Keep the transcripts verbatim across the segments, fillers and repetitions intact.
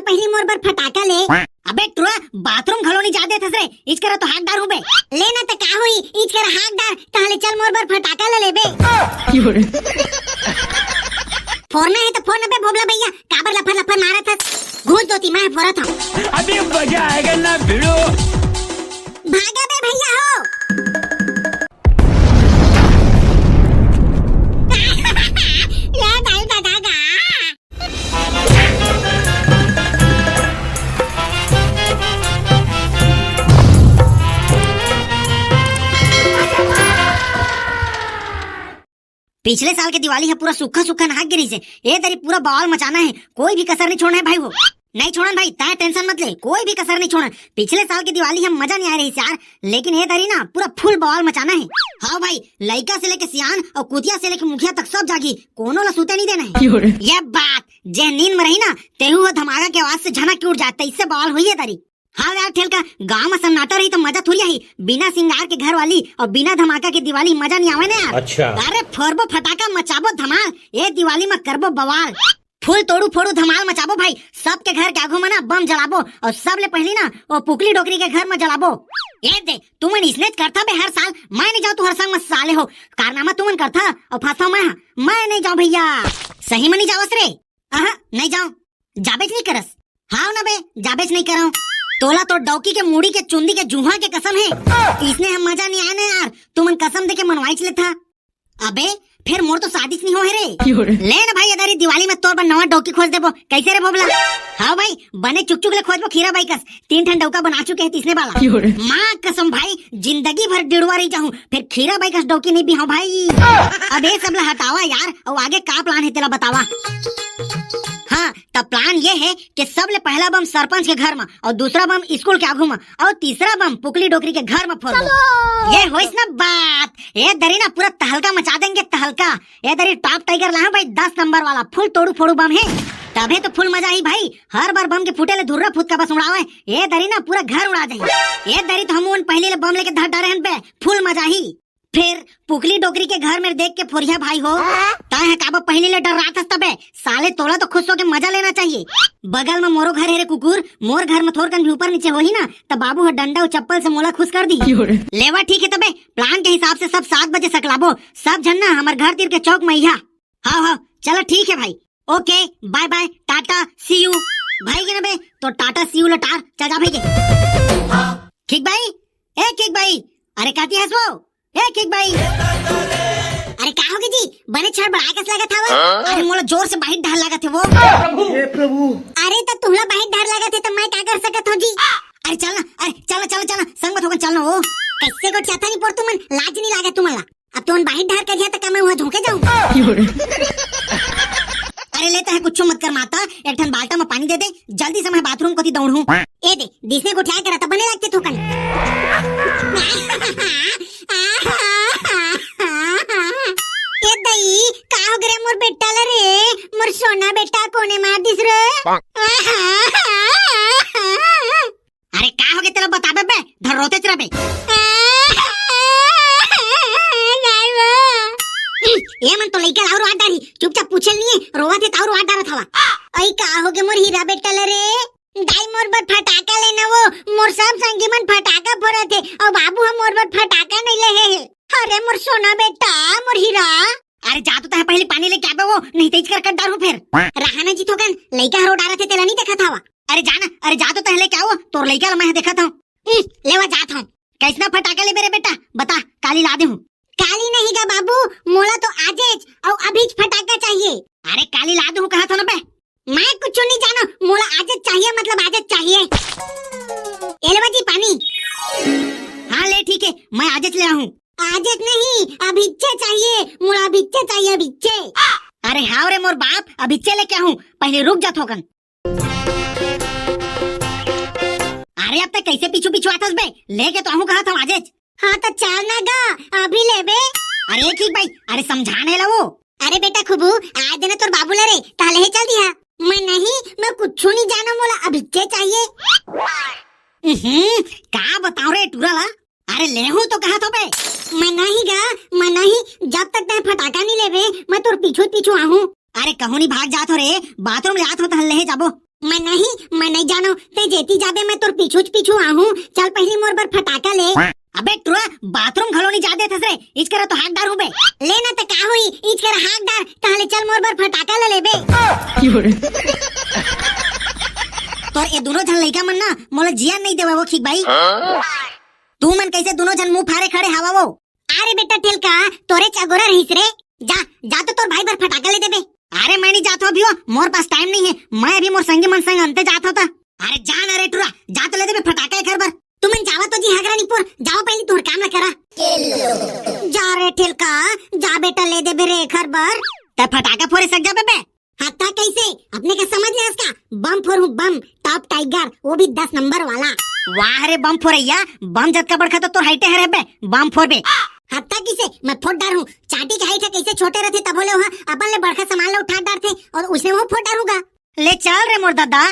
पहली मोर बर फटाका ले। अबे टुरा, बाथरूम घलो नहीं जा देथस रे, इच करा तो हाक डार हूँ बे। ले ना त का होई, इच करा हाक डार, तहले चल मोर बर फटाका ले लेबे। फोड़ना है तो फोड़ ना बे भोभला भैया, काबर लफर लफर मारत हस? घूस दो ती मैं फोड़त हूँ। अभी मजा आएगा ना भिड़ो। भागा बे भैया हो। ये दाई दादा गा। पिछले साल के दिवाली ह पूरा सूखा सूखा नहा गिरिस हे। ए दरी पूरा बवाल मचाना हे, कोई भी कसर नहीं छोड़ना हे भाई हो। नहीं छोड़न भाई, तैं tension मत ले, कोई भी कसर नहीं छोड़न। पिछले साल के दिवाली ह मजा नहीं आय रहिस यार, लेकिन ए दरी ना पूरा full बवाल मचाना हे। हाँ भाई, लइका से लेके सियान अउ कुतिया से लेके मुखिया तक सब जागी, कोनो ला सूते नहीं देना हे। ये बात, जे नींद में रही ना, तेहू ह धमाका के आवाज से झनक के उठ जाए, तइसे बवाल होई ए दरी। हाँ यार ठेलका, गांव में सन्नाटा रही तो मजा थोड़ी आही। बिना सिंगार के घर वाली अउ बिना धमाका के दिवाली मजा नहीं आवे ना यार। अच्छा। अरे फोड़बो फटाका, मचाबो धमाल, ए दिवाली में करबो बवाल। फूल तोड़ू फोड़ू धमाल मचाबो भाई, सबके घर के आगू में ना बम जलाबो अउ सबले पहली ना ओ पुकली डोकरी के घर में जलाबो। ए दे, तुमन इसने करथा बे हर साल, मैं नहीं जाऊँ तुहर संग में साले हो। कारनामा तुमन करथा अउ फंसता मैं, मैं नहीं जाऊँ भैया। सही में नहीं जावस रे? अहा, नहीं जाऊँ। जाबेच नहीं करस? हाव ना बे, जाबेच नहीं करव। तोला तो डौकी के मुड़ी के चुंदी के जुहा के कसम हे। इसने हम मजा नहीं आय ना यार, तुमन कसम दे के मनवाइच लेथा। अबे, फिर मोर तो शादीच नहीं हो हे रे। ले ना भाई, ए दरी दिवाली में तोर बर नवा डौकी खोज देबो। कैसे रे भोभला? हाँ भाई, बने चुक चुक ले खोजबो खीरा बाई कस। तीन ठन डौका बना चुके हे तीसने वाला। माँ कसम भाई, जिंदगी भर डिड़वा रही जाहूँ, फिर खीरा बाई कस डौकी नहीं बिहाव भाई। अब ये सब ला हटावा यार, अउ आगे का plan हे तेला बतावा। हाँ, त plan ये हे कि सबले पहला बम सरपंच के घर में, अउ दूसरा बम स्कूल के आगू में, अउ तीसरा बम पुकली डोकरी के घर में फोड़बो। ये होइस ना बात, ये दरी ना पूरा तहलका मचा देंगे, तहलका। ये दरी top tiger ला हे भाई, दस नंबर वाला, full तोड़ू फोड़ू बम हे, तभे तो full मजा आही भाई। हर बार बम के फूटे ले धुर्रा फुतका बस उड़ावे, ये दरी ना पूरा घर उड़ा जाही। ये दरी तो हम उन पहली ले बम लेके धर डारे हन बे, full मजा आही। फिर पुकली डोकरी के घर में देख के फोरिया भाई हो, तैं ह काबर पहली ले डर्राथस तबे? साले तोला तो खुश होके मजा लेना चाहिए। बगल में मोरो घर हे रे कुकुर, मोर घर में थोरकन भी ऊपर नीचे होही ना, त बाबू ह डंडा अउ चप्पल से मोला खुश कर दी। लेवा ठीक हे तबे, plan के हिसाब से सब सात बजे सकलाबो, सब झन ना हमर घर तीर के चौक में इहा। हाँ, हाँ, चला ठीक हे भाई, OK, bye bye, Tata, see you। भाई के ना बे, तो टाटा see you लटार, चल जा भाई के। ठीक भाई, ए ठीक भाई, अरे काती हस वो? ए ठीक भाई। अरे का होगे जी, बने छड़बड़ाए कस लागत हवा? हाँ? अरे मोला जोर से बाहिर डहर लागत हे वो। हे प्रभु। अरे त तुमला बाहिर डहर लागत हे त मैं का कर सकत हूँ जी? अरे चल ना, अरे चल ना, चल ना, चल ना, संग में थोकन चल ना वो। कैसे गोठियाथा नहीं पोर तुमन, लाज नहीं लागे तुमन ला? अब तुमन बाहिर डहर करिया त का मैं उहाँ झोंके जाऊँ? अरे ले तहे कुछो मत कर माता, एक ठन बाल्टा में पानी दे दे, जल्दी से मैं बाथरूम कोती दौड़हूँ। ए दे, दिसने गोठियाए करा त बने लागथे थोकन। ए दई, का होगे रे मोर बेटा ला रे? मोर सोना बेटा कोने मार दिस रे? अरे का होगे तेला बताबे बे, धर रोतेच रबे। ए मन तो लइका ला अउ रोवा डारही, चुपचाप पूछे ल नहीं हे, रोवत हे त अउ रोवा डारत हवा। अई का होगे मोर हीरा बेटा ला रे? दाई मोर बर फटाका लेना वो, मोर सब संगी मन फटाका फोड़त हे, अउ बाबू ह मोर बर फटाका नहीं ले हे। अरे मोर सोना बेटा, मोर हीरा। अरे जा तो तहे पहली पानी लेके आबे वो, नहीं त इच कर कट डारहूँ फिर। रहा ना जी थोकन, लइका ह रो डारत हे तेला नहीं देखत हवा। अरे जा ना, अरे जा तो तहे लेके आओ, तोर लइका ला मैं ह देखत हूँ। लेवा जात हूँ। कैसना फटाका लेबे रे बेटा, बता, काली ला दे हूँ। काली नहीं गा बाबू, मोला तो आजेच अउ अभीच फटाका चाहिए। अरे काली ला दे हूँ कहा था ना बे। मैं कुछ नहीं जानो, मोला आजेच चाहिए, मतलब आजेच चाहिए। एलवा जी पानी। हाँ ले ठीक है, मैं आजेच ले आहूँ। आजेच नहीं, अभिच्चे चाहिए, मोला अभिच्चे चाहिए, अभिच्चे। अरे हाव रे मोर बाप, अभिच्चे लेके आहूँ, पहले रुक जा थोकन। अरे अब तक कैसे पीछू पीछू आथस बे? लेके तो आहूँ कहा था आजेच। हाँ तो चल ना गा, अभी लेबे। अरे ठीक भाई, अरे समझा नहीं ला वो। अरे बेटा खुबू, आज देना तोर बाबू ला रे, ताले हे चल दिया। मैं नहीं, मैं कुछ नहीं जानो, मोला अभिच्चे चाहिए। हम्म, का बताओ रे टूरा ला? अरे लेहूं तो कहा तो बे। मैं नहीं गा, मैं नहीं, जब तक तै फटाका नहीं लेबे, मैं तोर पीछू पीछू आहूं। अरे कहूं नहीं भाग जात हो रे, बाथरूम जात हो तो ले जाबो। मैं नहीं, मैं नहीं जानव। तैं जेती जाबे, मैं तोर पीछू च पीछू आहूं। चल पहिली मोर बर फटाका ले। अबे टुरा, बाथरूम घलो नहीं जा देथस रे। इच करा तो हाथ डारहूं बे। ले ना त का होही, इच करा हाथ डार, तहां ले चल मोर बर फटाका ले लेबे। तोर ए दुनों झन लइका मन ना मोला जियन नहीं देवय वो खीक भाई। तुमन कइसे दुनों झन मुंह फारे खड़े हवा वो? अरे बेटा ठेलका, तोरे च अगोरा रहिस रे। जा, जा तो तोर भाई बर फटाका ले देबे। अरे मैं नहीं जात हूं अभी वो, मोर पास टाइम नहीं हे। मैं अभी मोर संगी मन संग अंते जात हूं त। अरे जा ना रे टुरा, जा तो ले देबे फटाका एखर बर। तुमन जावा तो जी हगरा निपोर, जावा पहिली तोर काम ला करा। जा रे ठेलका, जा बेटा ले देबे रे एखर बर। तैं फटाका फोरे सक जाबे बे? हत्ता कइसे? अपने का समझ ले इसका? बम फोरहूं बम, टॉप टाइगर, वो भी दस नंबर वाला। वाह रे बम फोरइया, बम जतका बड़का तो तोर हाइटे हरे बे, बम फोरबे। हत्ता कइसे? मैं फोर डारहूं। चाटी के हाइट हे, कइसे छोटे रथे तभो ले ओहा अपन ले बड़का सामान ला उठा डारथे अउ उसे वो फोर डारहूं गा। ले चल रे मोर दादा।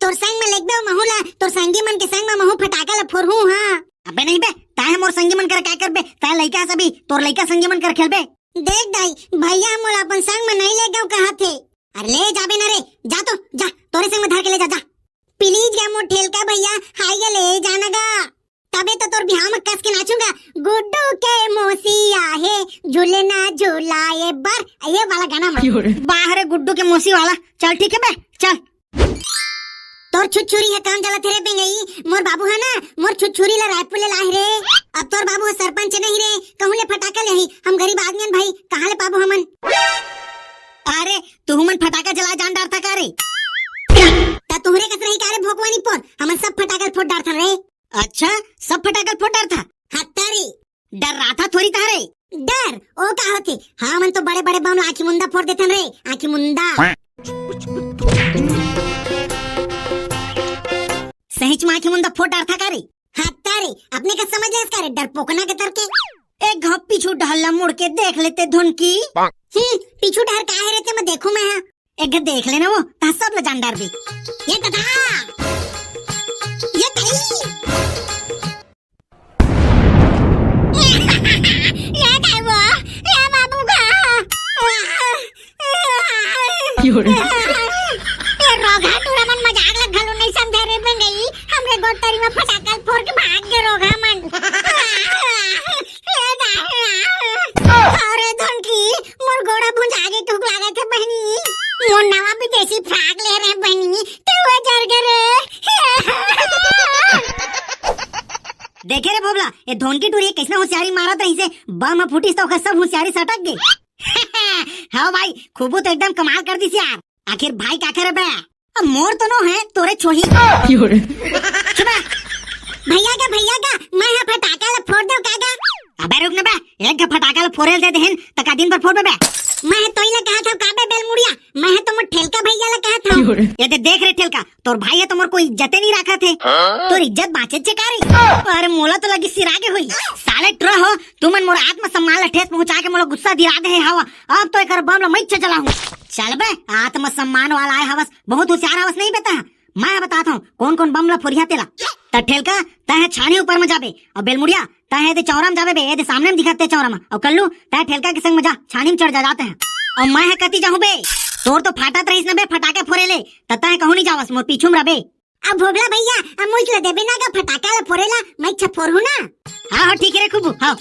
तोर संग में लेगबे ओ महू ला, तोर संगी मन के संग में महू फटाका ला फोरहूं हां। अबे नहीं बे, तैं मोर संगी मन कर का करबे? तैं लइका हस अभी, तोर लइका संगी मन कर खेलबे। देख दाई, भैया मोला अपन संग में नहीं लेगव कहत हे। अरे ले जाबे ना रे, जा तो, जा, तोरे संग में धर के ले जा, जा। प्लीज गा मोर ठेलका भैया, हाय गा ले जाना गा। तबे तो तोर बिहाव में कस के नाचूंगा। गुड्डू के मौसी आहे, झूलना झुलाए बर, ये वाला गाना में। बाहरे गुड्डू के मौसी वाला। चल ठीक हे बे, चल। तोर छुरछुरी हे काम चलत हे रे बेंगई। मोर बाबू हे ना, मोर छुरछुरी ला रायपुर ले लाए रे। अब तोर बाबू हे सरपंच नहीं रे, कहूं ले फटाका ले ही। हम गरीब आदमी हन भाई, कहां ले पाबो हमन? अरे, तुहू मन फटाका जला जान डारथा का रे? त तुहरे कस रही का रे भोकवानी पोर? हमन सब फटाका फोड़ डारथन रे। अच्छा, सब फटाका फोड़ डारथा? हत्ता रे। डर रहा था थोड़ी था रे। डर? ओ का होथे? हमन तो बड़े-बड़े बम ला आंखी मुंदा फोड़ देथन रे, आंखी मुंदा। सहीच में आंखी मुंदा फोड़ डारथा का रे? हत्ता रे, अपने का समझ लेस का रे, डरपोकना के तरके। एक घाव पीछू डहर ला मुड़ के देख लेते धुनकी। हम्म, पीछू डहर का हे रे ते मैं देखूं मैं हां। एक घाव देख लेना वो, तहां सब ला जान डारबे। ये दादा, ये दाई। ये काय वो? ये बाबू का? ये रोगहा टूरा मन मजाक ला घलो नहीं समझे रे बेंगई। हमरे गोटरी में फटाका ल फोर के भाग गे रोगहा मन। ये दा-, अरे धनकी, मोर गोड़ा भुंजा गे, ठुक लागत हे बहिनी। मोर नवा विदेशी फ्रॉक ले रहे बहिनी, ते वो जर गे रे। देखे रे भोभला, ये धोनकी टूरी कइसना होशियारी मारत रहिसे, बम ह फूटिस त ओकर सब होशियारी सटक गे। हां भाई, खूबू तो एकदम कमाल कर दिस यार। आखिर भाई काखर हे बे? अब मोर तो नो हे, तोरे च होही। चुप बे। भैया गा, भैया गा, मैं हा फटाका ला फोड़ देव का गा? अबे रुक ना बे, एक घा फटाका ला फोरे ल दे देहेन, त का दिन भर फोड़बे बे? मैं हा तोई ला कहत हव का बे बेलमुड़िया, मैं हा तो मोर ठेलका भैया ला कहत हव। ये दे देख रे ठेलका, तोर भाई हे त मोर कोई इज्जते नहीं राखत हे। हां? तोर इज्जत बांचे चे का रे? अरे मोला तो लगी सिरा गे होई। साले टुरा हो, तुमन मोर आत्मसम्मान ला ठेस पहुंचा के मोला गुस्सा दिला दे हे हवा। अब तो एकर बम ला मैं च जलाहूं। चल बे, आत्मसम्मान वाला आय हवस, बहुत होशियार हवस नहीं बे तैं। मैं हा बतात हूं कोन कोन बम ला फोरिहा तेला। त ठेलका, तैं हा छानी ऊपर में जाबे, अउ बेलमुड़िया, तैं हा एदे चौरा में जाबे बे, एदे सामने में दिखत ते चौरा में। अउ कल्लू, तैं ठेलका के संग में जा, छानी में चढ़ जा, जाते हैं। अउ मैं हा कती जाहूं बे, तोर तो फाटत रहिस न बे फटाके फोरे ले, त तैं हा कहूं नहीं जावस, मोर पीछू में रह बे। अब भोभला भैया, अब मुझ ला देबे ना गा फटाका ला फोरे ला, मैं च फोरहूं ना। हां, हां, ठीक हे रे खूबू, हां।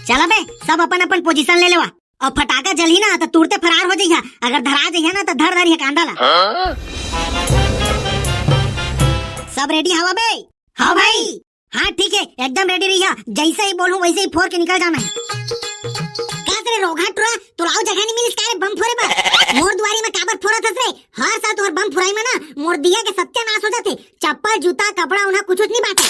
चला बे, सब अपन अपन पोजीशन ले लेवा। अउ फटाका जलही ना, त तुरते फरार हो जइहा। अगर धरा जइहा ना, त धर धरिहा कांदा ला। हां? सब रेडी हवा बे? हां भाई। हां, ठीक हे, एकदम रेडी रहिहा। जइसे ही बोलहूं, वइसे ही फोर के निकल जाना हे। का रे रोगहा टुरा, तोला अउ जगह नहीं मिलिस का रे बम फोरे बर? मोर दुवारी में काबर फोरत हस रे? हर साल तोर बम फुराई में ना मोर दिया के सत्यानाश हो जाथे। चप्पल, जूता, कपड़ा, उन्हा कुछू नहीं बांचे।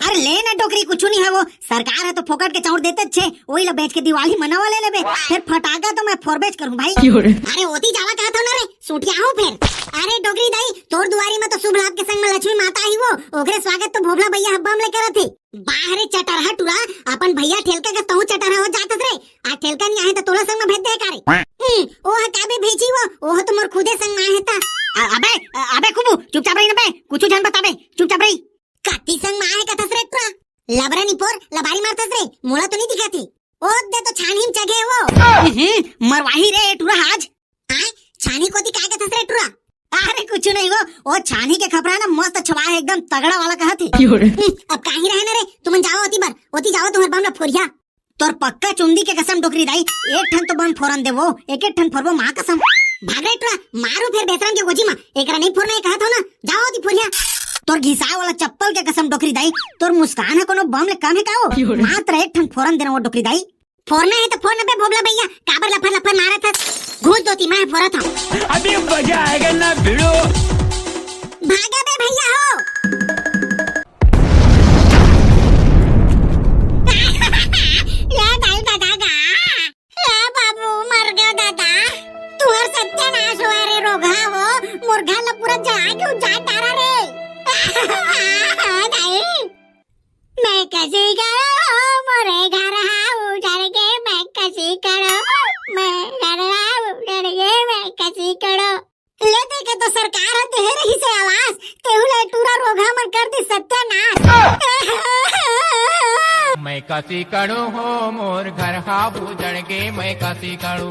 अरे ले ना डोकरी, कुछू नहीं हे वो, सरकार हा तो फोकट के चाउर देते छे, वही ला बेच के दिवाली मनावा ले लेबे। फेर फटाका तो मैं फोरबेच करूं भाई। अरे ओती जावा कहत हव ना रे, सूटियाहूं फेर। अरे डोकरी दाई, तोर दुवारी में तो शुभ लाभ के संग में लक्ष्मी माता आही वो, ओकरे स्वागत तो भोभला भैया हा बम ले करत हे। बाह रे चटरहा टुरा, अपन भैया ठेलका के तहूं चटरहा हो जात हस रे। आ ठेलका नहीं आहे त तोला संग में भेज दे का रे? हम्म, ओ ह काबे भेजी वो, ओ ह तो मोर खुदे संग में आहे त। अ-, अबे, अ-, अबे खूबू, चुपचाप रही ना बे, कुछू झन बताबे, चुपचाप रही। कती संग में आहे कथस रे टुरा? लबरा निपोर, लबारी मारथस रे, मोला तो नहीं दिखत हे। ओ दे तो छानी में चघे वो। हम्म, मरवाही रे टुरा आज। आय, छानी कोती काय कथस रे टुरा? अरे कुछ नहीं वो, वो छानी के खपरा ना मस्त छवा है, एकदम तगड़ा वाला कहत हे। क्यों रे? हम्म, अब काहे रहे ना रे, तुमन जाओ ओती बर, ओती जाओ तुम्हार बम ला फोरिया। तोर पक्का चुंदी के कसम डोकरी दाई, एक ठन तो बम फोरन देवो, एक एक ठन फोरबो माँ कसम। भाग रे टुरा, मारू फेर बेसरम के गोजी मा, एकरा नहीं फोरना हे कहत हो ना, जाओ ओती फोरिया। तोर घिसाए वाला चप्पल के कसम डोकरी दाई, तोर मुस्कान हे कोनो बम ले कम हे का वो? क्यों रे? मात्र एक ठन फोरन देना वो डोकरी दाई। फोरना हे तो फोर ना बे भोभला भैया, काबर लफर लफर मारत हस? घूस दो ती मैं फोरत हूँ। अभी मजा आएगा ना भिड़ो। भागा बे भैया हो। ले दाई दादा गा। ले बाबू मर गयो दादा। तुहर सत्यानाश हुआ रे रोगहा हो। मोर घर ला पूरा जला के उजाड़ डारा रे। दाई। मैं कसी करो, मोरे घर हा उजड़ गे, मैं कसी करो, मैं घर हा उजड़ गे, मैं कसी करो। ले दे के तो सरकार ह देहे रहिसे आवास, तेहू ले टूरा रोगहा मन कर दी सत्यानाश। मैं कसी करो हो, मोर घर हा उजड़ गे, मैं कसी करो।